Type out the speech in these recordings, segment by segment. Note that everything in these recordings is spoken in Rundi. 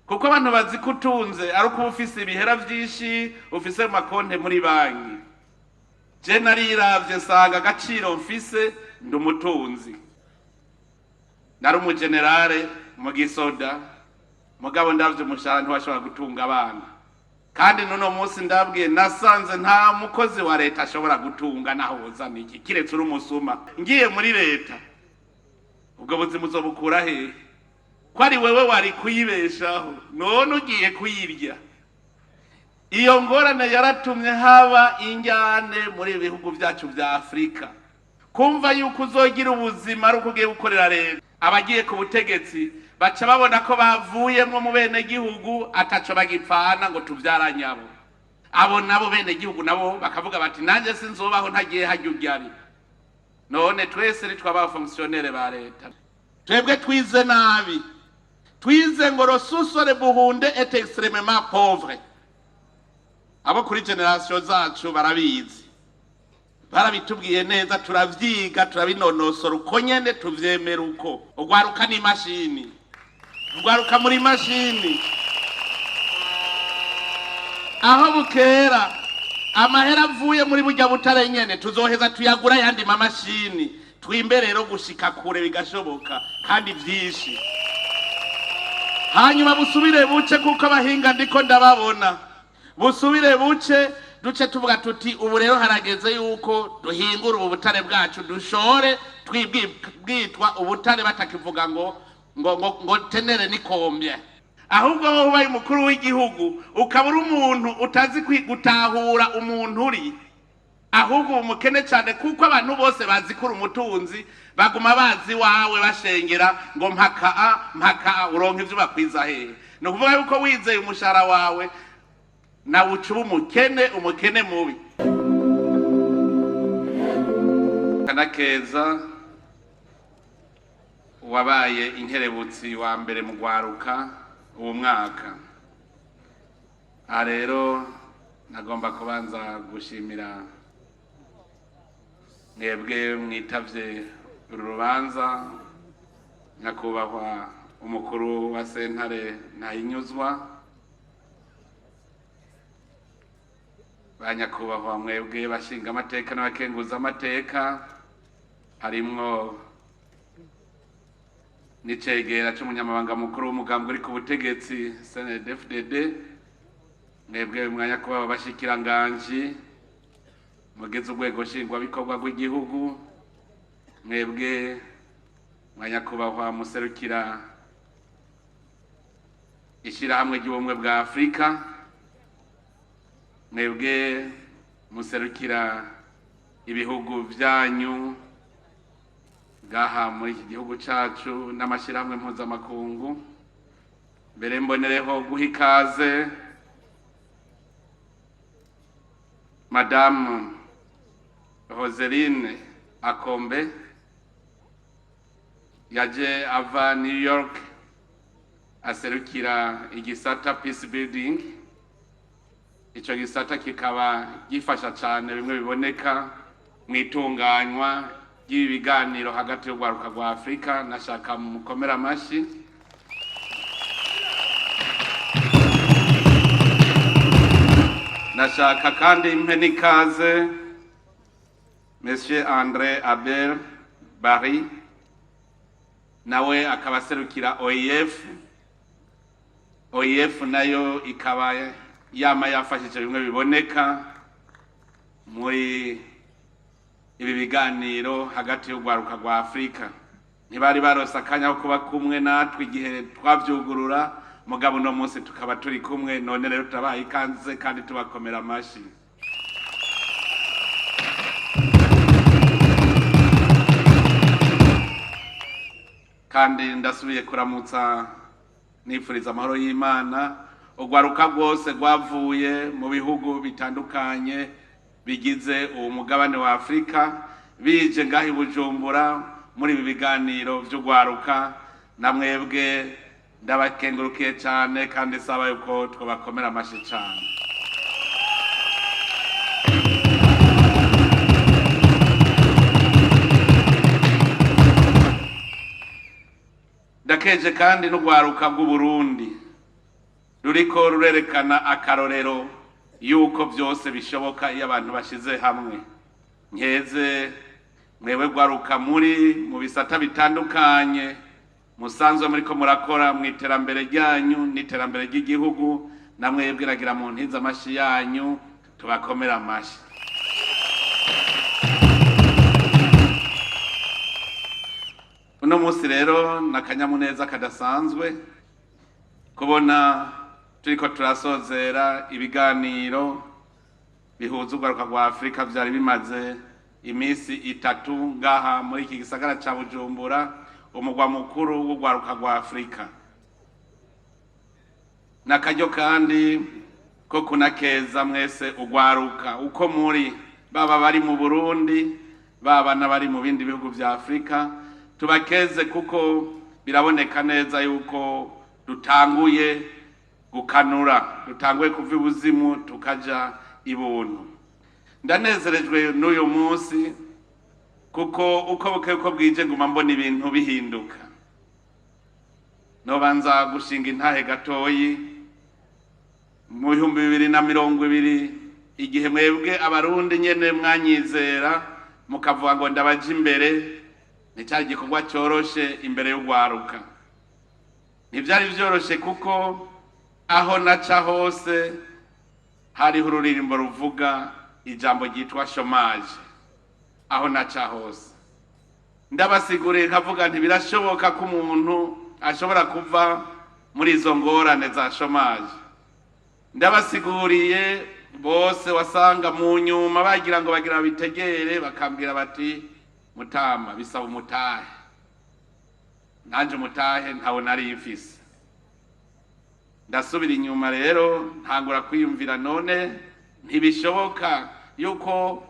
Kuko abantu bazi ko utunze ari uko uba ufise ibihera vyinshi, ufise makonte muri banki. Je nariravye nsanga agaciro mfise, ndi umutunzi. Nari umujenerale mu gisoda, mugabo ndavye umushahara ntiwashobora gutunga abana. Kandi n'uno munsi ndabwiye, nasanze nta mukozi wa leta ashobora gutunga naho wozana iki, kiretse uri umusuma. Ngiye muri leta, ubwo buzima uzobukura hehe, ko ari wewe wari kuyibeshaho, none ugiye kuyirya? Iyo ngorane yaratumye haba injyane muri ibi bihugu byacu vya Afurika, kumva yuko uzogira ubuzima ari uko ugiye gukorera leta. Abagiye ku butegetsi baca babona ko bavuyemwo mu benegihugu, ataco bagipfana, ngo tuvyaranye. Abo nabo benegihugu nabo bakavuga bati: "Nanjye sinzobaho ntagiye harya uryari." None twese nitwaba abafonctionnaires ba leta? Twebwe twize nabi, twize ngo le sous-sol burundais est extrêmement pauvre. Abo kuri génération zacu barabizi, barabitubwiye neza, turavyiga, turabinonosora, uko nyene tuvyemera uko. Ugwaruka n'imashini, ugwaruka muri mashini. Aho bukera, amahera avuye muri burya butare nyene tuzoheza tuyagura ayandi mamashini, twimbe rero gushika kure bigashoboka kandi vyinshi. Hanyuma busubire buce, kuko abahinga ndiko ndababona. Busubire buce, duce tuvuga tuti: "Ubu rero harageze yuko duhingura ubu butare bwacu, dushore bwitwa ubutare, batakivuga ngo teneur ni combien." Ahubwo wowe ubaye umukuru w'igihugu, ukaba uri umuntu utazi gutahura umuntu uri, ahubwo uba umukene cyane, kuko abantu bose bazi ko uri umutunzi, baguma bazi wawe bashengera ngo mpaka a mpaka a, uronka ivyo bakwiza hehe? Ni ukuvuga yuko wizeye umushahara wawe, nawe uca uba umukene, umukene mubi. Kanakeza wabaye inkerebutsi wa mbere mu gwaruka uwo mwaka. Aha rero nagomba kubanza gushimira mwebwe mwitavye uru rubanza, nyakubahwa umukuru wa sentare Ntahinyuzwa, ba nyakubahwa mwebwe bashinga amateka n'abakenguza amateka, harimwo n'icegera c'umunyamabanga mukuru w'umugambwe uri ku butegetsi CNDD-FDD, mwebwe mwanya kuba bashikiranganji mugize urwego nshingwabikorwa rw'igihugu, mwebwe mwanya kubahwa muserukira ishirahamwe ry'ubumwe bwa Afurika, mwebwe muserukira ibihugu vyanyu ngaha muri iki gihugu cacu n'amashirahamwe mpuzamakungu. Mbere mbonereho guha ikaze Madamu Roseline Akombe, yaje ava New York, aserukira igisata Peace Building. Ico gisata kikaba gifasha cane bimwe biboneka mu itunganywa ry'ibi biganiro hagati y'urwaruka rwa Afurika. Nashaka mukomera amashi. Nashaka kandi mpe n'ikaze Monsieur André Abel Barry, nawe akaba aserukira OIF. OIF nayo ikaba yama yafashije bimwe biboneka muri ibi biganiro hagati y'urwaruka rwa Afurika. Ntibari barose akanya ko kuba kumwe natwe igihe twavyugurura, mugabo uno munsi tukaba turi kumwe. None rero turabaha ikaze kandi tubakomera amashi. Kandi ndasubiye kuramutsa, nifuriza amahoro y'Imana urwaruka rwose rwavuye mu bihugu bitandukanye bigize uwo mugabane wa Afurika, bije ngaho i Bujumbura muri ibi biganiro vy'urwaruka. Na mwebwe ndabakengurukiye cyane, kandi saba yuko twabakomera amashi cyane. Ndakeje kandi n'urwaruka rw'Uburundi. Ruriko rurerekana akarorero yuko byose bishoboka iyo abantu bashize hamwe. Nkeze mwewe gwaruka muri mu bisata bitandukanye musanzwe muriko murakora mu iterambere ryanyu n'iterambere ry'igihugu, namwebwe ragira mu ntiza amashi yanyu tubakomera amashi. Uno munsi rero ni akanyamuneza kadasanzwe kubona turiko turasozera ibiganiro bihuza urwaruka rwa Afurika vyari bimaze iminsi 3 ngaha muri iki gisagara ca Bujumbura, umugwa mukuru w'urwaruka rwa Afurika. N'akaryo kandi ko kunakeza mwese urwaruka uko muri, baba bari mu Burundi, baba n'abari mu bindi bihugu vya Afurika, tubakeze kuko biraboneka neza yuko dutanguye gukanura, dutanguye kuva ibuzimu tukaja ibuntu. Ndanezerejwe n'uyu munsi kuko uko bukeye uko bwije nguma mbona ibintu bihinduka. Nobanza gushinga intahe gatoyi mu 2020, igihe mwebwe abarundi nyene mwanyizera mukavuga ngo ndabaje imbere, ni cya gikorwa cyoroshe imbere y'urwaruka. Ntivyari vyoroshe kuko aho naca hose hariho ururirimbo ruvuga ijambo ryitwa chômage. Aho naca hose ndabasiguriye nkavuga nti birashoboka ko umuntu ashobora kuva muri izo ngorane za chômage. Ndabasiguriye bose wasanga mu nyuma bagira ngo bagira bitegere, bakambwira bati mutama bisaba umutahe. Nanje umutahe ntawo nari mfise. Ndasubira inyuma rero ntangura kwiyumvira, none ntibishoboka yuko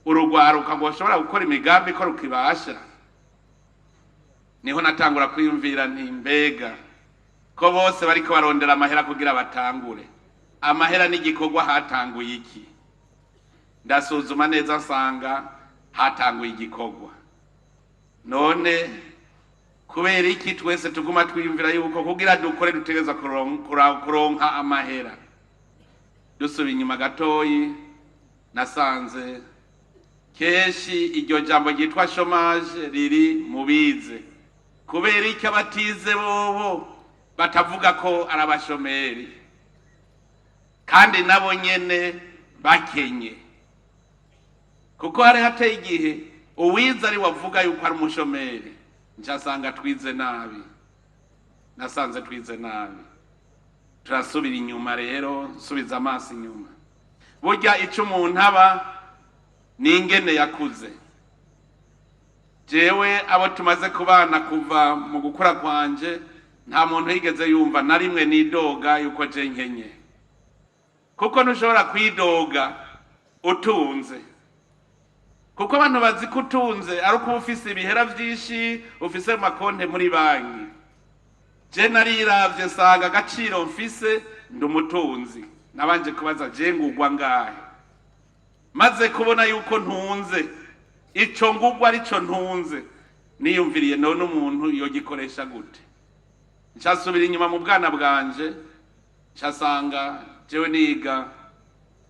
urugwaruka ngo bashobora gukora imigambi ko rukibasha. Niho natangura kwiyumvira nti mbega ko bose bariko barondera amahera kugira batangure, amahera n'igikorwa hatanguye iki? Ndasuzuma neza nsanga hatanguye igikorwa. None kubera iki twese tuguma twiyumvira yuko kugira dukore dutegerezwa kuronka amahera? Dusubiye inyuma gatoyi nasanze kenshi iryo jambo ryitwa chômage riri mu bize. Kubera iki abatize bobo batavuga ko ari abashomeri kandi nabo nyene bakenye? Kuko hari hateye igihe uwize ari wavuga yuko ari umushomeri. Ncasanga twize nabi, nasanze twize nabi. Turasubira inyuma rero, nsubiza amaso inyuma. Burya ico umuntu aba ni ingene yakuze. Jewe abo tumaze kubana kuva mu gukura kwanje, nta muntu yigeze yumva na rimwe nidoga yuko je nkenye, kuko ntushobora kwidoga utunze, kuko abantu bazi ko utunze ari uko uba ufise ibihera vyinshi, ufise amakonte muri banki. Je nariravye nsanga agaciro mfise ndi umutunzi. Nabanje kubaza je ngugwa ngahe, maze kubona yuko ntunze, ico ngugwa arico ntunze, niyumviriye none umuntu yogikoresha gute? Ncasubira inyuma mu bwana bwanje, ncasanga jewe niga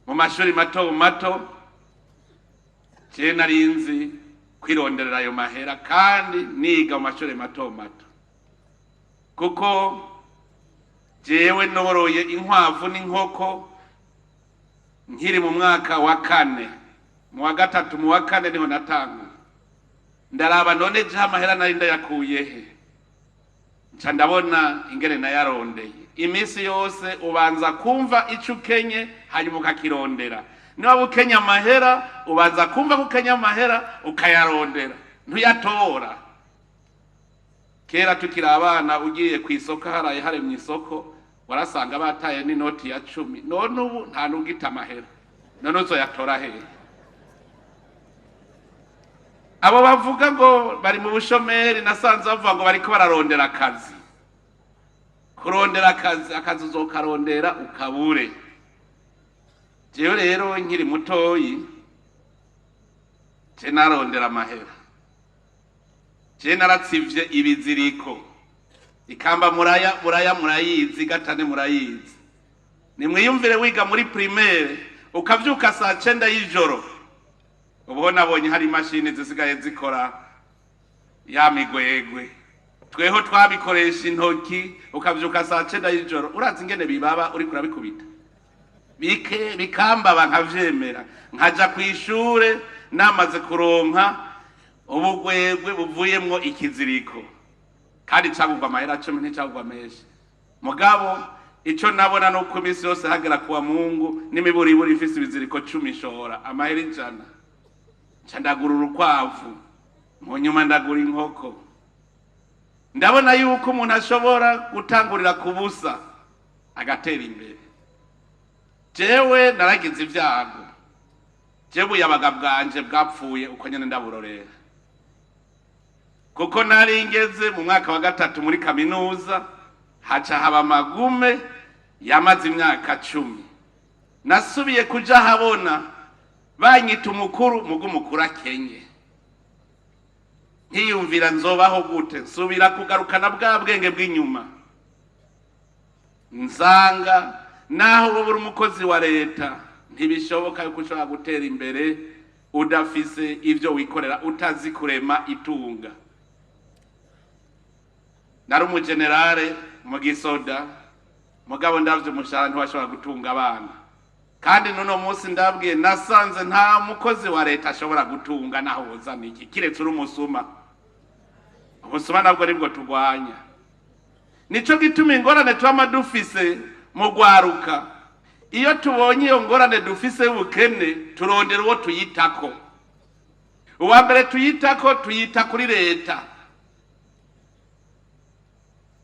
mu mashuri mato mato, je narinzi kwironderera ayo mahera kandi niga mu mashuri mato mato, kuko jewe noroye inkwavu n'inkoko nkiri mu mwaka wa 4, mu wa 3, mu wa 4 niho natanguye. Ndaraba none je amahera nari ndayakuye he? Nca ndabona ingene nayarondeye. Iminsi yose ubanza kumva ico ukenye hanyuma ukakirondera. Niba ukenye amahera ubanza kumva ko ukenye amahera ukayarondera, ntuyatora. Kera tukiri abana ugiye ku isoko, haraye hari mu isoko, warasanga bataye n'inoti ya 10. None ubu nta n'ugita amahera, none uzoyatora hehe? Abo bavuga ngo bari mu bushomeri nasanze bavuga ngo bariko bararondera akazi. Kurondera akazi, akazi uzokarondera ukabure. Jewe rero nkiri mutoyi je narondera amahera, je naratsivye ibiziriko ikamba muraya muraya murayizi gatane murayizi. Nimwiyumvire wiga muri primaire, ukavyuka saa 9 y'ijoro. Ubu nabonye hari imashini zisigaye zikora ya migwegwe, tweho twabikoresha intoki. Ukavyuka saa 9 y'ijoro, urazi ingene bibaba uriko urabikubita, bike bikambaba, nkavyemera, nkaja kw'ishure namaze kuronka ubugwegwe buvuyemwo ikiziriko, kandi cagurwa amahera 10, nticagurwa menshi. Mugabo ico nabona nuko iminsi yose hagera kuwa Mungu, n'imiburiburi ifise ibiziriko 10, nshora amahera 100, nca ndagura urukwavu, mu nyuma ndagura inkoko. Ndabona yuko umuntu ashobora gutangurira ku busa agatera imbere. Jewe naragize ibyago, jewe ubuyabaga bwanje bwapfuye uko nyene ndaburorera, kuko nari ngeze mu mwaka wa gatatu muri kaminuza, haca haba amagume yamaze imyaka 10. Nasubiye kuja habona banyita umukuru, muga umukuru akenye. Nkiyumvira nzobaho gute? Nsubira kugarukana bwa bwenge bw'inyuma, nsanga naho wowe uri umukozi wa leta, ntibishoboka yuko ushobora gutera imbere udafise ibyo wikorera, utazi kurema itunga. Nari umujenerale mu gisoda, mugabo ndavye umushahara ntiwashobora gutunga abana. Kandi n'uno munsi ndabwiye, nasanze nta mukozi wa leta ashobora gutunga naho wozana iki, kiretse uri umusuma. Ubusuma nabwo nibwo turwanya. Nico gituma ingorane twama dufise mu gwaruka, iyo tubonye iyo ngorane dufise y'ubukene, turondera uwo tuyitako. Uwa mbere tuyitako, tuyita kuri leta.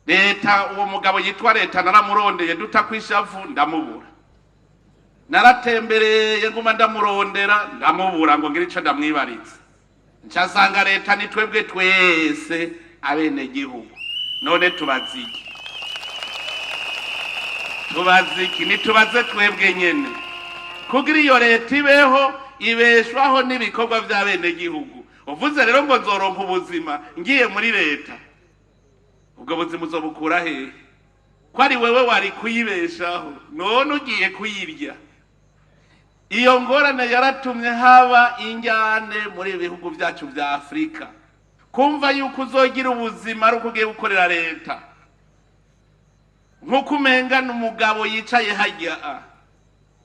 Leta, uwo mugabo yitwa leta naramurondeye, duta kwishavu, ndamubura. Naratembereye, nguma ndamurondera, ndamubura, ngo ngire ico ndamwibaritse. Ncasanga leta ni twebwe twese abenegihugu. None tubaze iki? Tubaze iki? Nitubaze twebwe nyene. Kugira iyo leta ibeho, ibeshwaho n'ibikorwa vy'abenegihugu. Uvuze rero ngo nzoronka ubuzima ngiye muri leta, ubwo buzima uzobukura hehe, ko ari wewe wari kuyibeshaho, none ugiye kuyirya? Iyo ngorane yaratumye haba injyane muri ibi bihugu byacu vya Afurika, kumva yuko uzogira ubuzima ari uko ugiye gukorera leta, nk'uko umenga umugabo yicaye hajya.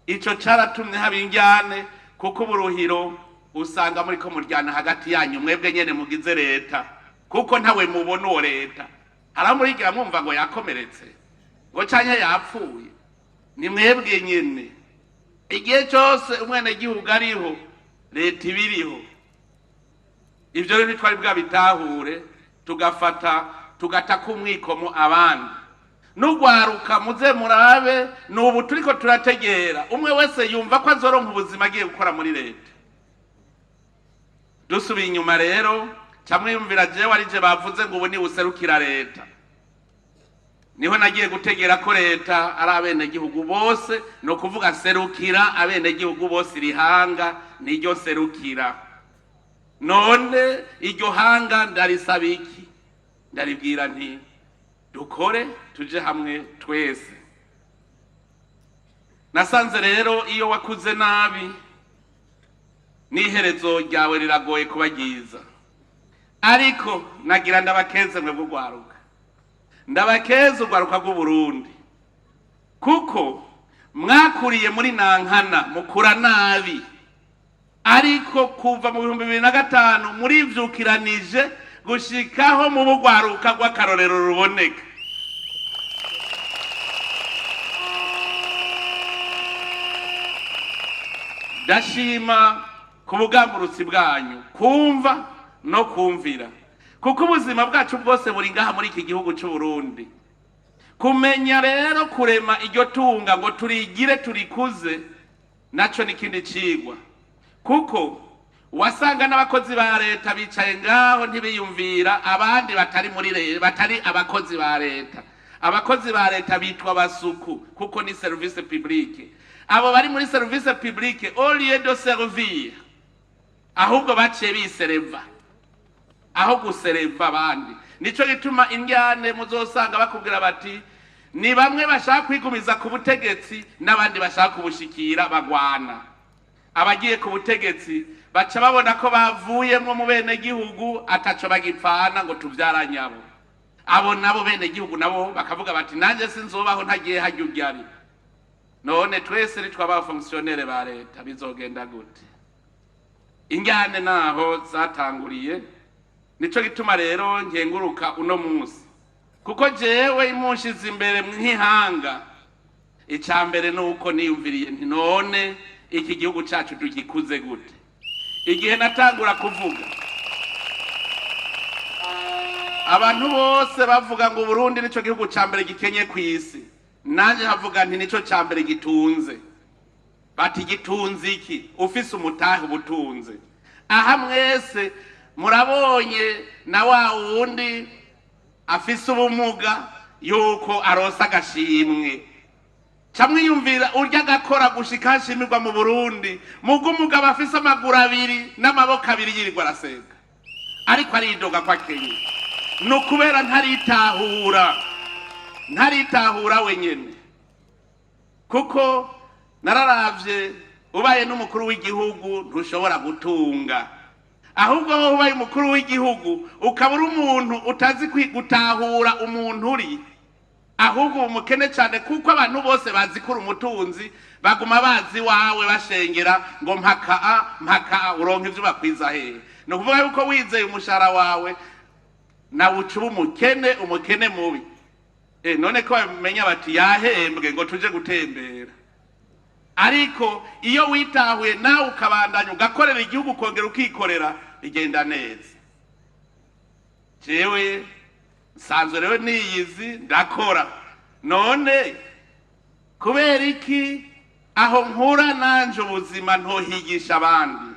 Ico caratumye haba injyane, kuko uburuhiro usanga muriko muryana hagati yanyu mwebwe nyene mugize leta, kuko ntawe mubona uwo leta. Haramurigira mwumva ngo yakomeretse, ngo canke yapfuye. Ni mwebwe nyene. Igihe cyose umwenegihugu ariho, leta iba iriho. Ivyo rero ntitwari bwabitahure, tugafata tugataka umwikomo abandi. N'ugwaruka, muze murabe, nubu turiko turategera, umwe wese yumva ko azoronka ubuzima agiye gukora muri leta. Dusubiye inyuma rero, camwe yumvira jewe arije bavuze ngo ubu ni userukira leta, niho nagiye gutegera ko leta ari abenegihugu bose. Ni ukuvuga serukira abenegihugu bose, irihanga niryo serukira. None iryo hanga ndarisaba iki? Ndaribwira nti dukore, tuje hamwe twese. Nasanze rero iyo wakuze nabi, n'iherezo ryawe riragoye kuba ryiza. Ariko nagira ndabakeze mwebwe ugwaruka, ndabakeze urwaruka rw'Uburundi, kuko mwakuriye muri nankana, mukura nabi, ariko kuva mu 2005 murivyukiranije gushikaho mu bugwaruka rw'akarorero ruboneka. Ndashima ku bugamburutsi bwanyu, kumva no kumvira, kuko ubuzima bwacu bwose buri ngaha muri iki gihugu cy'u Burundi. Kumenya rero kurema iryo tunga ngo turigire, turikuze, naco n'ikindi cigwa, kuko wasanga n'abakozi ba leta bicaye ngaho ntibiyumvira abandi batari muri leta, batari abakozi ba leta. Abakozi ba leta bitwa basuku, kuko ni service publique. Abo bari muri service publique, au lieu de servir, ahubwo baciye bisereva aho gusereva abandi. Nico gituma indyane muzosanga bakubwira bati Ni bamwe bashaka kwigumiza ku butegetsi n'abandi bashaka kubushikira bagwana. Abagiye ku butegetsi baca babona ko bavuyemwo mu benegihugu, ataco bagipfana ngo tuvyaranyabo. Abo nabo benegihugu nabo bakavuga bati: "Nanje sinzobaho ntagiye harya urya ari." None twese nitwaba abafonctionnaires ba leta, bizogenda gute? Injyane naho zatanguriye. Nico gituma rero nkenguruka uno munsi, kuko jewe imunshize imbere nk'ihanga. Ica mbere ni uko niyumviriye nti: "None iki gihugu cacu tugikuze gute?" Igihe natangura kuvuga, abantu bose bavuga ngo Uburundi nico gihugu ca mbere gikenye ku isi. Nanjye nkavuga nti: "Nico ca mbere gitunze." Bati: "Gitunze iki?" Ufise umutahe ubutunze. Aha mwese murabonye na wa wundi afise ubumuga yuko aronsa agashimwe. Camwiyumvira urya agakora gushika hashimirwa mu Burundi, muga umugabo afise amaguru abiri n'amaboko abiri yirirwa arasenga, ariko aridoga ko akenye. Ni ukubera ntaritahura, ntaritahura wenyene. Kuko nararavye, ubaye n'umukuru w'igihugu ntushobora gutunga. Ahubwo wowe ubaye umukuru w'igihugu ukaba uri umuntu utazi gutahura umuntu uri, ahubwo uba umukene cyane, kuko abantu bose bazi ko uri umutunzi. Baguma bazi wawe bashengera ngo mpaka a mpaka a, uronka ivyo bakwiza hehe? Ni ukuvuga yuko wizeye umushahara wawe, nawe uca uba umukene, umukene mubi. None ko bamenya bati yahembwe ngo tuje gutembera. Ariko iyo witahuye nawe ukabandanya ugakorera igihugu, ukongera ukikorera, bigenda neza. Jewe nsanzwe rero niyizi, ndakora. None kubera iki aho nkura nanje ubuzima ntohigisha abandi?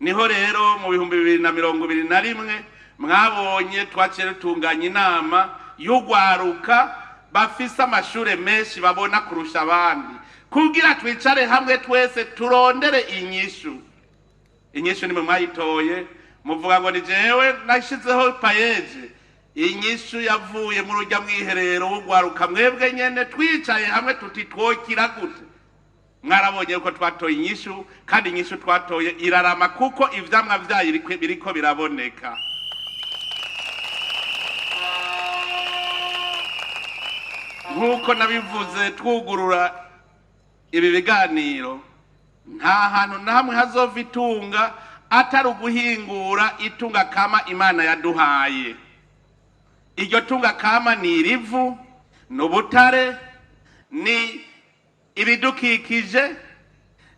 Niho rero mu 2021 mwabonye twaciye dutunganya inama y'ugwaruka bafise amashure menshi babona kurusha abandi, kugira twicare hamwe twese turondere inyishu. Inyishu nimwe mwayitoye, muvuga ngo ni jewe nashizeho PAEEJ. Inyishu yavuye muri urya mwiherero w'ugwaruka mwebwe nyene. Twicaye hamwe tuti: "Twokira gute?" Mwarabonye ko twatoye inyishu, kandi inyishu twatoye irarama, kuko ivyamwa vyayo biriko biraboneka. Nk'uko nabivuze twugurura ibi biganiro, nta hantu na hamwe hazova itunga atari uguhingura itunga kama Imana yaduhaye. Iryo tunga kama ni irivu, ni ubutare, ni ibidukikije,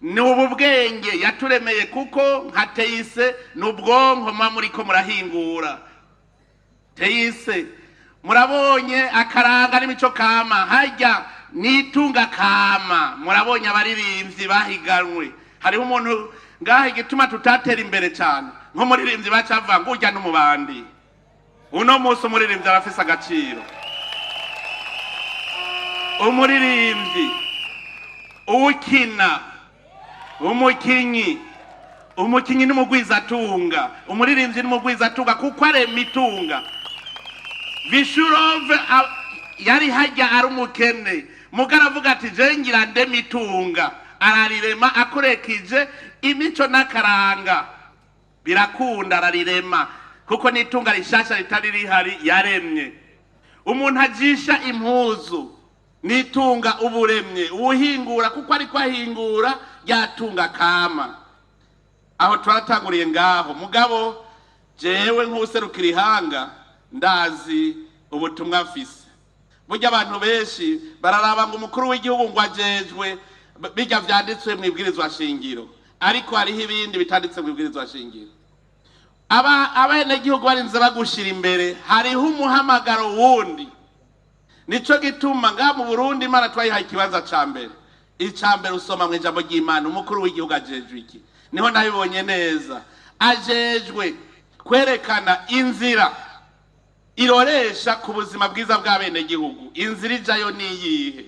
ni ubu bwenge yaturemeye, kuko nka teyise ni ubwonko muba muriko murahingura. Teyise murabonye akaranga n'imico kama, harya nitunga kama. Murabonye abaririmbyi bahiganwe. Hariho umuntu ngaha, igituma tutatera imbere cyane, nk'umuririmbyi bacavuga ngo urya n'umubandi. Uno munsi umuririmbyi arafise agaciro. Umuririmbyi, uwukina, umukinyi, umukinyi n'umugwizatunga, umuririmbyi n'umugwizatunga, kuko arema itunga. Vishurove yari hajya ari umukene, mugara avuga ati: "Je ngira ndema itunga." Ararirema akoresheje imico n'akaranga, birakunda, ararirema, kuko n'itunga rishasha ritari rihari yaremye. Umuntu ajisha impuzu nitunga uburemye, uwuhingura, kuko ariko ahingura yatunga kama. Aho twaratanguriye ngaho. Mugabo jewe nk'userukira ihanga, ndazi ubutumwa mfise. Burya abantu benshi bararaba ngo umukuru w'igihugu ngo ajejwe bijya vyanditswe mu ibwirizwa shingiro, ariko hariho ibindi bitanditse mu ibwirizwa shingiro. Aba abenegihugu barinze bagushira imbere, hariho umuhamagaro wundi. Nico gituma ngaha mu Burundi Imana twayihaye ikibanza ca mbere. Ica mbere usoma mu ijambo ry'Imana, umukuru w'igihugu ajejwe iki? Niho nabibonye neza. Ajejwe kwerekana inzira iroresha ku buzima bwiza bw'abenegihugu. Inzira ijayo niyihe?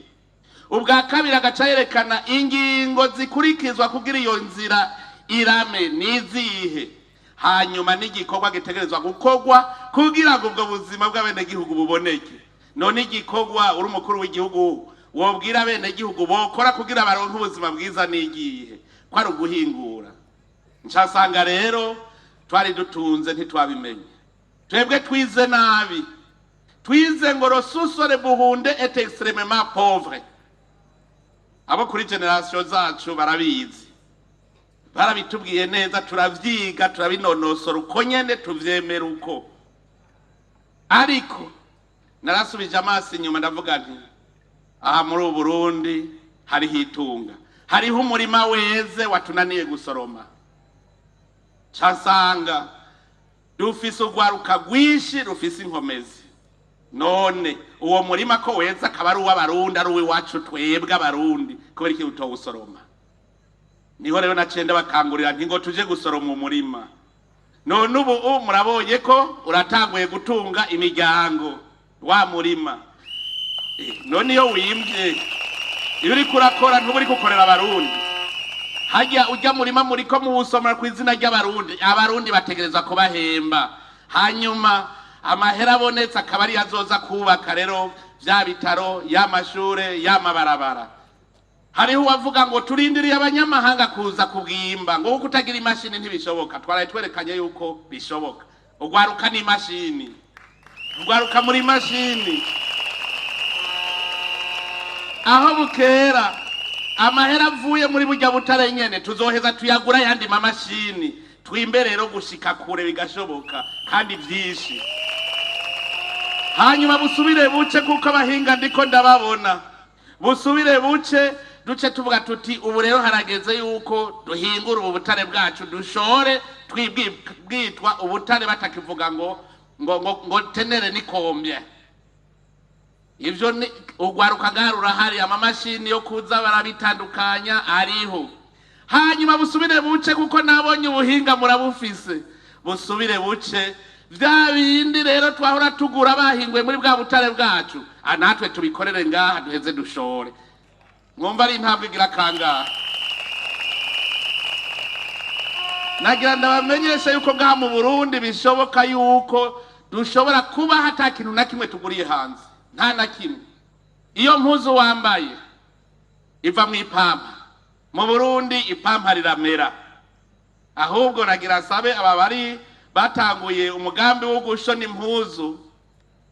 Ubwa kabiri agaca yerekana ingingo zikurikizwa kugira iyo nzira irame nizihe, hanyuma n'igikorwa gitegerezwa gukorwa kugira ngo ubwo buzima bw'abenegihugu buboneke. None igikorwa uri umukuru w'igihugu wobwira abenegihugu bokora kugira baronke ubuzima bwiza n'igihe ko ari uguhingura? Ncasanga rero twari dutunze ntitwabimenye. Twebwe twize nabi, twize ngo le sous-sol burundais est extrêmement pauvre. Abo kuri génération zacu barabizi, barabitubwiye neza, turavyiga, turabinonosora uko nyene, tuvyemera uko. Ariko narasubije amaso inyuma, ndavuga nti aha muri ubu Burundi hariho itunga, hariho umurima weze watunaniye gusoroma. Casanga dufise urwaruka rwinshi rufise inkomezi. None uwo murima ko weza, akaba ari uw'Abarundi, ari uw'iwacu twebwe Abarundi, kubera iki utowusoroma? Niho rero naciye ndabakangurira nti ngo tuje gusoroma umurima. None ubu murabonye ko uratanguye gutunga imiryango wa murima. None iyo wimvye, iyo uriko urakora, ntuba uriko ukorera Abarundi? Hajya ujya murima muriko muwusomera ku izina ry'Abarundi, Abarundi bategerezwa kubahemba, hanyuma amahera abonetse akaba ariyo azoza kubaka rero vya bitaro, y'amashure, y'amabarabara. Hariho uwavuga ngo turindiriye abanyamahanga kuza kubwimba, ngo kuko utagira imashini ntibishoboka. Twaraye twerekanye yuko bishoboka. Ugwaruka n'imashini, ugwaruka muri mashini. Aho bukera amahera avuye muri burya butare nyene tuzoheza tuyagura ayandi mamashini, twimbe rero gushika kure, bigashoboka kandi vyinshi. Hanyuma busubire buce, kuko abahinga ndiko ndababona. Busubire buce, duce tuvuga tuti ubu rero harageze yuko duhingura ubu butare bwacu, dushore bwitwa ubutare, batakivuga ngo teneur ni combien. Ivyo ni ugwaruka ngaha rurahari, amamashini yo kuza barabitandukanya ariho. Hanyuma busubire buce, kuko nabonye ubuhinga murabufise. Busubire buce, vya bindi rero twahora tugura bahinguye muri bwa butare bwacu, natwe tubikorere ngaha, duheze dushore. Mwumva ari intambwe igira kangahe? Nagira ndabamenyesha yuko ngaha mu Burundi bishoboka yuko dushobora kuba hata kintu na kimwe tuguriye hanze, nta na kimwe. Iyo mpuzu wambaye iva mu ipampa. Mu Burundi ipampa riramera. Ahubwo nagira nsabe aba bari batanguye umugambi wo gushona impuzu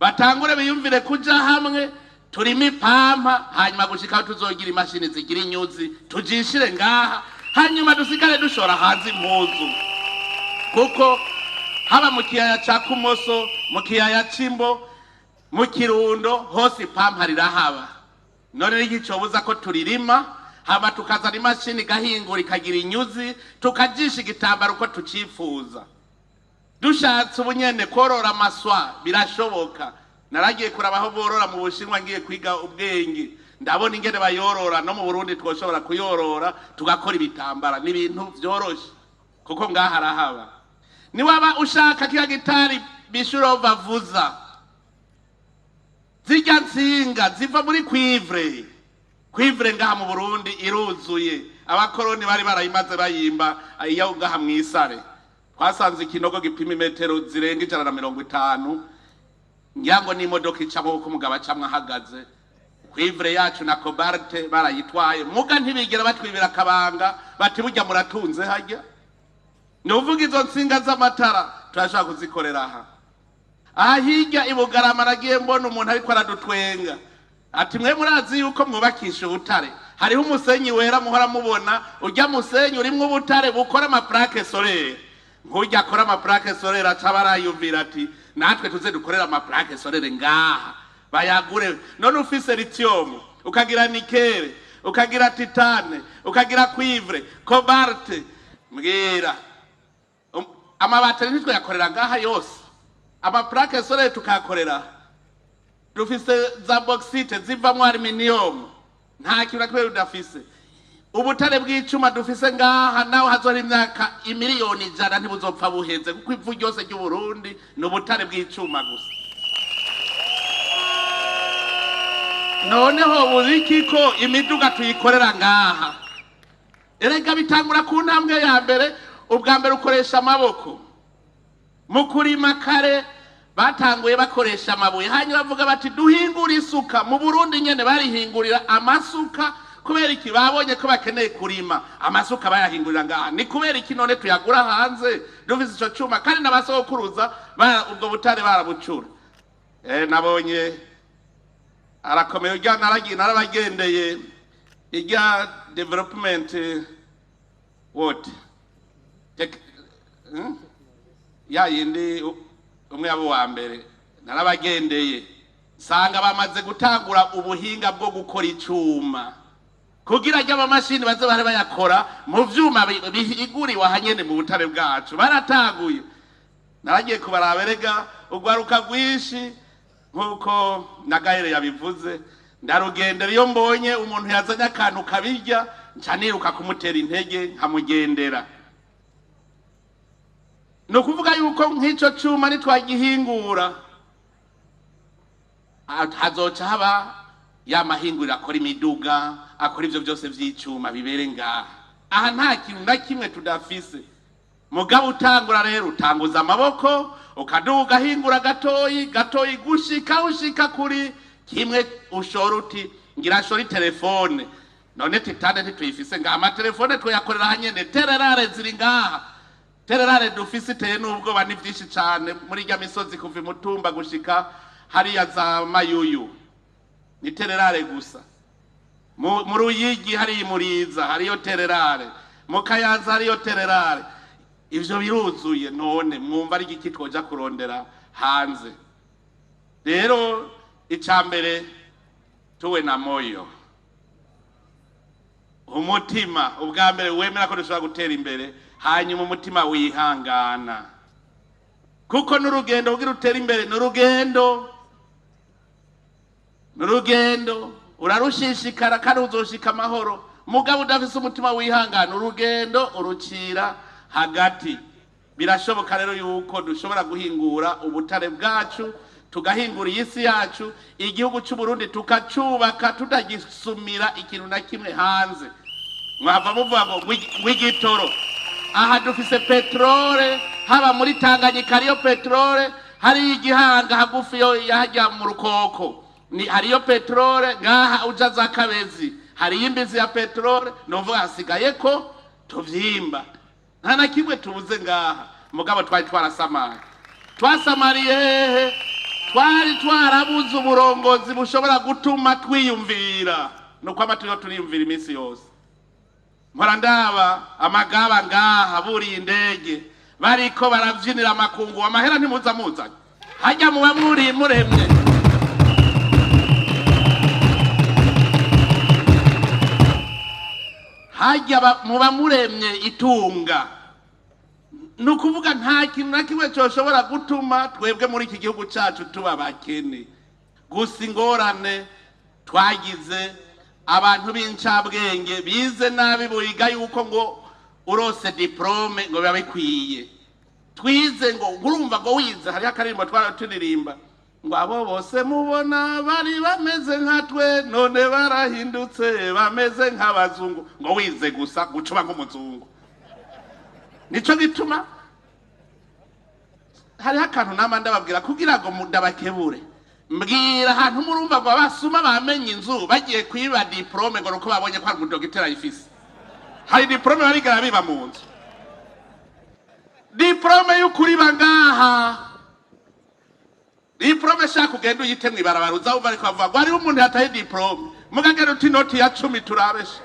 batangure biyumvire kuja hamwe, turime ipampa, hanyuma gushika aho tuzogira imashini zigira inyuzi, tujishire ngaha, hanyuma dusigare dushora hanze impuzu. Kuko haba mu kiyaya ca Kumoso, mu kiyaya c'Imbo, mu Kirundo, hose ipampa rirahaba. None niki cobuza ko turirima, hama tukazana imashini igahingura, ikagira inyuzi, tukajisha igitambaro uko tucifuza? Dushatse ubunyene korora amaswa birashoboka. Naragiye kuraba aho borora mu Bushinwa, ngiye kwiga ubwenge, ndabona ingene bayorora. No mu Burundi twoshobora kuyorora, tugakora ibitambara. Ni ibintu vyoroshe kuko ngaha arahaba. Niwaba ushaka kiya gitari bishuro bavuza, zirya nsinga ziva muri cuivre. Cuivre ngaha mu Burundi iruzuye, abakoroni bari barayimaze bayimba. Iyo ngaha mw'Isare twasanze ikinogo gipima imetero zirenga 150, ngira ngo n'imodoka icamo, kuko umugabo acamwo ahagaze. Cuivre yacu na cobalt barayitwaye, muga ntibigera batwibira akabanga bati burya muratunze hajya. Ni uvuga izo nsinga z'amatara turashobora kuzikorera aha. Aha hirya i Bugarama nagiye mbona umuntu ariko aradutwenga ati mwe murazi yuko mwubakisha ubutare? Hariho umusenyi wera muhora mubona, ujya musenyi urimwo ubutare bukora ama plaques solaires. Nk'ujya akora ama plaques solaires aca barayumvira ati natwe tuze dukorera ama plaques solaires ngaha, bayagure. None ufise lithium, ukagira nickel, ukagira titane, ukagira cuivre, cobalt, mbwira, amabateri ntitwayakorera ngaha yose? Ama plaques solaires tukayakorera. Dufise za bauxite zivamwo aluminium. Nta kintu na kimwe tudafise. Ubutare bw'icuma dufise ngaha, nawe hazora imyaka 100,000,000 ntibuzopfa buheze, kuko ivu ryose ry'Uburundi ni ubutare bw'icuma gusa. Noneho bubiki ko imiduga tuyikorera ngaha? Erega bitangura ku ntambwe ya mbere. Ubwa mbere ukoresha amaboko mu kurima kare. Batanguye bakoresha amabuye, hanyuma bavuga bati duhingure isuka mu Burundi nyene. Barihingurira amasuka kubera iki? Babonye ko bakeneye kurima, amasuka bayahingurira ngaha. Ni kubera iki none tuyagura hanze dufise ico cuma, kandi n'abasokuruza ubwo butare barabucura? Nabonye arakomeye urya. Naragiye, narabagendeye irya development what? Ya yindi umwe yabo wa mbere narabagendeye, nsanga bamaze gutangura ubuhinga bwo gukora icuma kugira ajya amamashini baze bare bayakora mu vyuma bihiguriwe ahanyene mu butare bwacu. Baratanguye, naragiye kubaraba. Erega urwaruka rwinshi, nk'uko na Gahere yabivuze, ndarugendera. Iyo mbonye umuntu yazanye akantu kabirya, nca niruka kumutera intege, nkamugendera. Ni ukuvuga yuko nk'icyo cuma nitwagihingura, hazoca haba ya mahinguriro akora imiduga, akora ivyo byose vy'icuma, bibere ngaha. Aha nta kintu na kimwe tudafise. Mugabo utangura rero, utanguza amaboko, ukaduga, ugahingura gatoyi gatoyi, gushika ushika kuri kimwe ushora uti ngira nshora telefone. None titane ntituyifise ngaha? Amatelefone twayakorera hanyene. Terres rares ziri ngaha. Terres rares dufise iteye n'ubwoba, ni vyinshi cane muri irya misozi kuva imutumba gushika hariya za Mayuyu, ni terres rares gusa. Mu Ruyigi hariya imuriza hariyo terres rares, mu Kayanza hariyo terres rares. Ivyo biruzuye. None mwumva ari igiki twoja kurondera hanze? Rero ica mbere, tuwe na moyo, umutima ubwa mbere wemera ko dushobora gutera imbere, hanyuma umutima wihangana, kuko n'urugendo kugira utere imbere n'urugendo, n'urugendo urarushishikara kandi uzoshika amahoro. Mugabo udafise umutima wihangana, urugendo urucira hagati. Birashoboka rero yuko dushobora guhingura ubutare bwacu, tugahingura iyi si yacu, igihugu cy'u Burundi tukacubaka tutagisumira ikintu na kimwe hanze. Mwava muvuga ngo ngw'igitoro. Aha dufise peterole, haba muri Tanganyika hariyo peterole, hariyo igihanga hagufi yo yahajya mu Rukoko ni hariyo peterole, ngaha uja za Kabezi hariyo imbizi ya peterole. Novuga hasigaye ko tuvyimba, nta na kimwe tubuze ngaha. Mugabo twari twarasamaye. Twasamariye hehe? Twari twarabuze uburongozi bushobora gutuma twiyumvira. Nuko ama turiho turiyumvira iminsi yose. Mpora ndaba amagaba ngaha buriye indege, bariko baravyinira amakungu. Amahera ntimuza muzanye hajya, muba muri muremye. Hajya muba muremye itunga. Ni ukuvuga nta kintu na kimwe cyoshobora gutuma twebwe muri iki gihugu cyacu tuba abakene. Gusa ingorane twagize, abantu b'incabwenge bize nabi, biga yuko ngo urose diplôme ngo biba bikwiye. Twize ngo urumva ngo wize, hariho akaririmbo twara turirimba ngo abo bose mubona bari bameze nka twe, none barahindutse bameze nk'abazungu. Ngo wize gusa gucuba nk'umuzungu. Nico gituma hariho akantu nama ndababwira kugira ngo ndabakebure. Mbwira ahantu murumva ngo abasuma bamenye inzu bagiye kwiba diplôme ngo nuko babonye ko hari umudogiteri ayifise. Hari diplôme barigera biba mu nzu? Diplôme y'ukuriba ngaha, diplôme shaka ugenda uyite mw'ibarabara, uza wumva ariko bavuga ngo hariho umuntu yataye diplôme. Mugagera uti inoti ya 10 turabesha,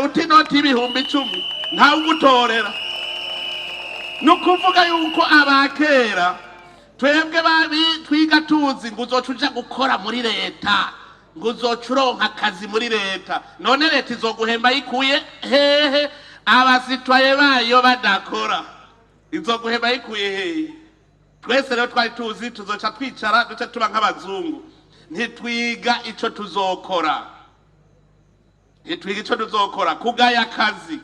uti inoti y'10,000, ntawe ugutorera. Ni ukuvuga yuko abakera twebwe babi twiga tuzi ngo uzoca uja gukora muri leta, ngo uzoca uronka akazi muri leta. None leta izoguhemba yikuye hehe, abasitwaye bayo badakora? Izoguhemba yikuye hehe? Twese rero twari tuzi tuzoca twicara duce tuba nk'abazungu. Ntitwiga ico tuzokora, ntitwiga ico tuzokora. Kugaya akazi,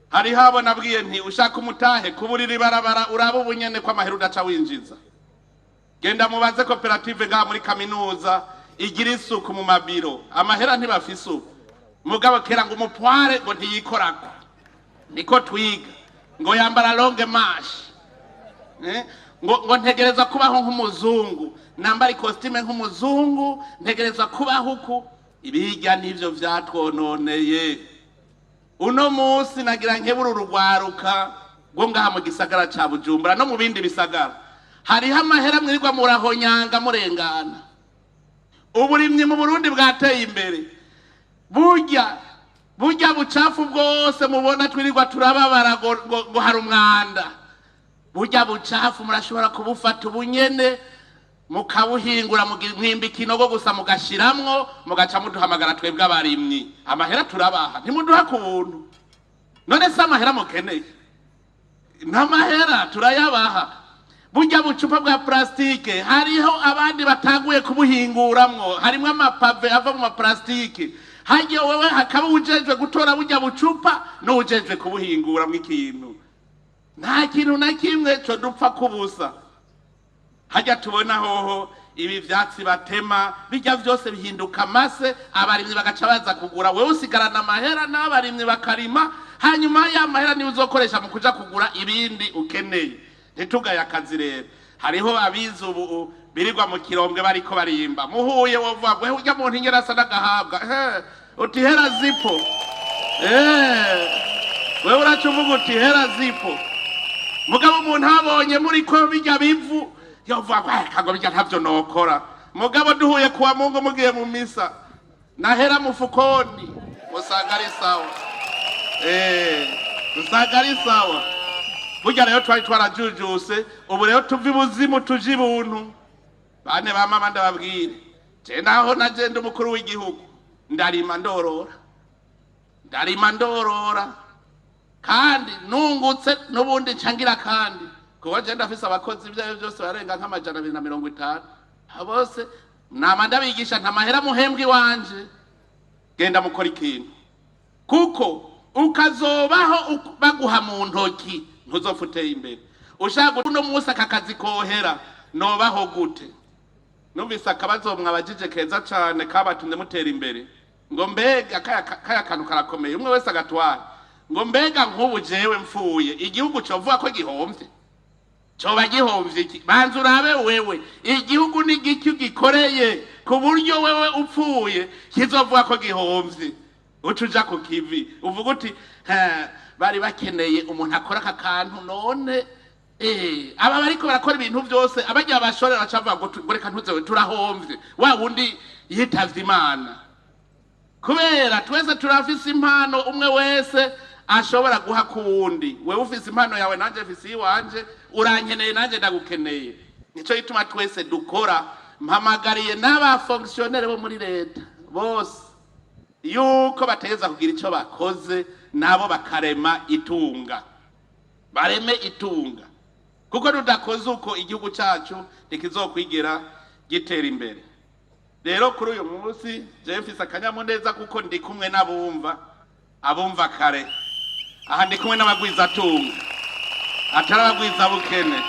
hariho abo nabwiye nti ushaka umutahe kuburira ibarabara, uraba ubunyene ko amahera udaca winjiza. Genda mubaze koperative ngaha muri kaminuza igira isuku mu mabiro, amahera ntibafise ubu. Mugabo kera ngo umupware ngo ntiyikorako, niko twiga ngo yambara longue manche. Ngo ntegereza kubaho nk'umuzungu, nambara ikositime nk'umuzungu, ntegereza kubaho uku. Ibijya n'ivyo vyatwononeye. Uno munsi nagira nkebura urugwaruka rwo ngaha mu gisagara ca Bujumbura no mu bindi bisagara. Hariho amahera mwirirwa murahonyanga murengana. Uburimyi mu Burundi bwateye imbere. Burya burya bucafu bwose mubona twirirwa turababara ngo hari umwanda, burya bucafu murashobora kubufata ubunyene mukabuhingura, mwimba ikinogo gusa mugashiramwo, mugaca muduhamagara twebwe abarimyi. Amahera turabaha, ntimuduha ku buntu. None se amahera mukeneye? N'amahera turayabaha. Burya bucupa bwa plastique, hariho abandi batanguye kubuhinguramwo, harimwo amapave ava mu maplastike. Hajya wewe hakaba ujejwe gutora burya bucupa n'ujejwe kubuhinguramwo ikintu. Nta kintu na kimwe co dupfa kubusa. Hajya tubona hoho ibi vyatsi batema, bijya vyose bihinduka amase, abarimyi bagaca baza kugura. Wewe usigarana amahera n'abarimyi bakarima, hanyuma ya mahera niyo uzokoresha mu kuja kugura ibindi ukeneye. Ntitugaye akazi rero. Hariho abize ubu birirwa mu kirombwe bariko barimba. Muhuye wovuga ngo urya muntu ingene asa n'agahabwa. Uti hera zipo. Wewe uraca uvuga uti hera zipo. Mugabo umuntu abonye muriko bijya bivu yovuga ngo "Ah, bijya ntavyo nokora." Mugabo duhuye kuwa Mungu mugiye mu misa nahera mufukoni, usanga ari sawa. Usanga ari sawa. Burya rero twari twarajujuse, ubu rero tuva ibuzimu tuje ibuntu. Bane ba mama, ndababwire, je naho naje ndi umukuru w'igihugu, ndarima ndorora, ndarima ndorora, kandi nungutse n'ubundi ncangira. Kandi kuba je ndafise abakozi, ibyo arivyo byose barenga nka 250. Abo bose nama ndabigisha, nta mahera muhembwa iwanje, genda mukora ikintu, kuko ukazobaho baguha mu ntoki ntuzopfa uteye imbere. Ushaka uno munsi aka kazi kohera, nobaho gute? Numvise akabazo mwabajije keza cane kabatumye mutera imbere, ngo mbega kaya kantu karakomeye, umwe wese agatwara, ngo mbega nk'ubu jewe mfuye igihugu covuga ko gihomvye? Coba gihomvye iki? Banza urabe wewe igihugu n'igiki ugikoreye ku buryo wewe upfuye kizovuga ko gihomvye. Uca uja ku kivi uvuga uti: "Ha, bari bakeneye umuntu akora aka kantu." None aba bariko barakora ibintu byose, abagira bashorera baca bavuga ngo reka ntuzewe, turahomvye wa wundi yitavye Imana. Kubera twese turafise impano, umwe wese ashobora guha ku wundi. Wewe ufise impano yawe, nanje mfise iyiwanje. Urankeneye, nanjye ndagukeneye. Nico gituma twese dukora. Mpamagariye n'abafonctionnaires bo muri leta bose yuko bategeza kugira ico bakoze, nabo bakarema itunga, bareme itunga, kuko tudakoze uko igihugu cacu ntikizokwigera gitera imbere. Rero kuri uyu munsi jewe mfise akanyamuneza kuko ndi kumwe n'abumva, abumva kare. Aha ndi kumwe n'abagwizatunga, atari abagwizabukene.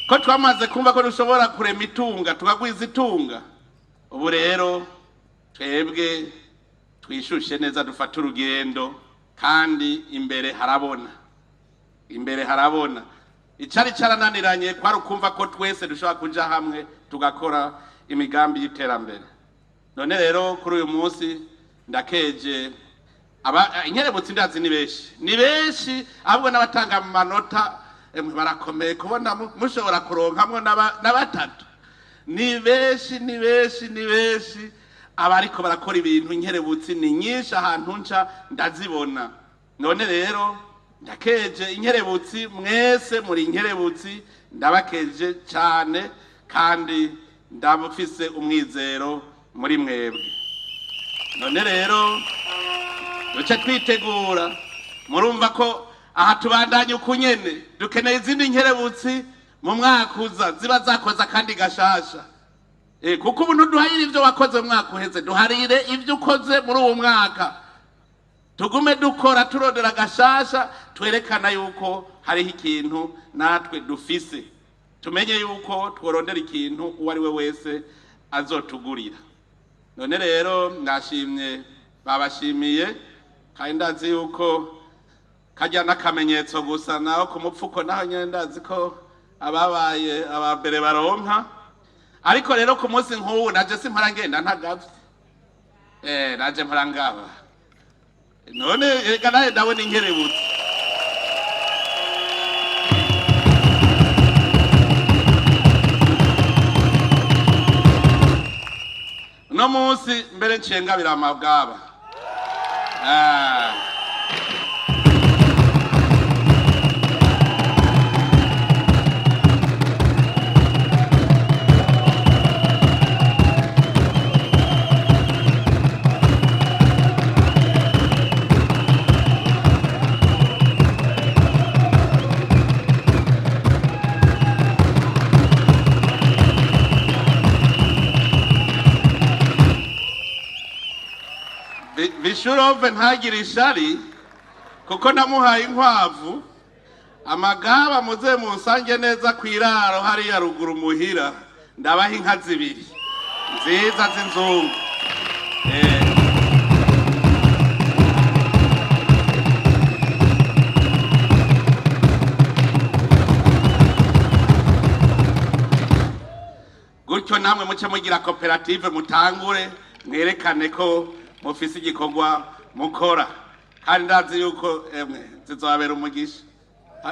Ko twamaze kumva ko dushobora kurema itunga, tukagwiza itunga, ubu rero twebwe twishushe neza, dufate urugendo, kandi imbere harabona, imbere harabona. Icari carananiranye kwari ukumva ko twese dushobora kuja hamwe tugakora imigambi y'iterambere. None rero kuri uyu munsi ndakeje aba inkerebutsi. Ndazi ni benshi, ni benshi, ahubwo n'abatanga amanota emwe barakomeye kubona mushobora kuronkamwo na batatu. Ni benshi, ni benshi, ni benshi abariko barakora ibintu. Inkerebutsi ni nyinshi, ahantu nca ndazibona. None rero ndakeje inkerebutsi mwese, muri inkerebutsi, ndabakeje cyane kandi ndabufise umwizero muri mwebwe. None rero duce twitegura. Murumva ko aha tubandanye uku nyene, dukeneye izindi nkerebutsi mu mwaka uza ziba zakoze akandi gashasha. Kuko ubu ntuduharire ivyo wakoze mu mwaka uheze, duharire ivyo ukoze muri uwo mwaka. Tugume dukora, turondera gashasha, twerekana yuko hariho ikintu natwe dufise, tumenye yuko tworondera ikintu uwo ari we wese azotugurira. None rero ndashimye, babashimiye, kandi ndazi yuko Kajya n'akamenyetso gusa, naho ku mupfuko naho nyene ndazi ko ababaye aba mbere baronka. Ariko rero ku munsi nk'ubu naje simpora ngenda ntagavye, naje mpora ngaba. None reka nawe ndabona inkerebutse. Uno munsi mbere nciye ngabira amabwaba. Ah. Bishurove ntagire ishari kuko namuhaye inkwavu. Amagaba muze munsange neza ku iraro hariya ruguru muhira, ndabaha inka zibiri nziza z'inzungu. Gutyo namwe muce mugira koperative, mutangure mwerekane ko mufise igikorwa mukora, kandi ndazi yuko emwe zizobabera umugisha.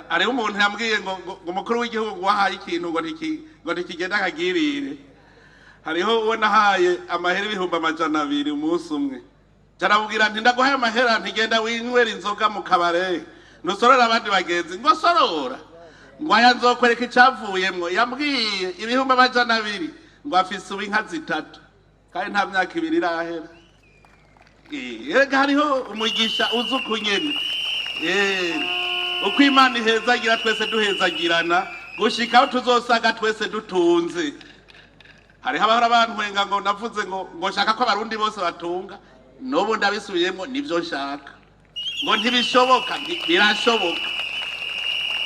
Hariho umuntu yambwiye ngo umukuru w'igihugu wahaye ikintu ngo ntikigenda akagirire. Hariho uwo nahaye amahera 200,000 umunsi umwe, caramubwira nti: "Ndaguhaye amahera, ntigenda winywera inzoga mu kabare, ntusorora abandi bagenzi." Ngo sorora, ngo aya nzokwereka icavuyemwo. Yambwiye 200,000, ngo afise ubu inka zitatu kandi nta myaka 2 irahera. Erega hariho umugisha uzi uku nyene. Uko Imana ihezagira twese duhezagirana gushika aho tuzosaga twese dutunze. Hariho abahora bantwenga ngo navuze ngo nshaka ko Abarundi bose batunga. N'ubu ndabisubiyemo, nivyo nshaka. Ngo ntibishoboka. Birashoboka.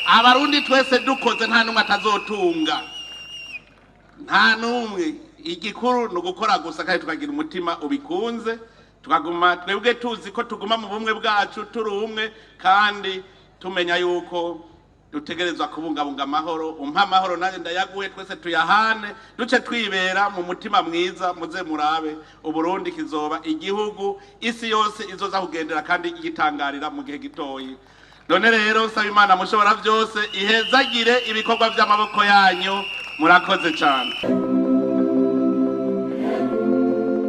Abarundi twese dukoze, nta n'umwe atazotunga, nta n'umwe. Igikuru ni ugukora gusa kandi tukagira umutima ubikunze, tukaguma twebwe tuzi ko tuguma mu bumwe bwacu, turi umwe, kandi tumenya yuko dutegerezwa kubungabunga amahoro. Umpa amahoro nanjye ndayaguhe, twese tuyahane, duce twibera mu mutima mwiza. Muze murabe, Uburundi kizoba igihugu isi yose izoza kugendera kandi igitangarira mu gihe gitoyi. None rero nsaba Imana mushobora byose ihezagire ibikorwa by'amaboko yanyu. Murakoze cyane.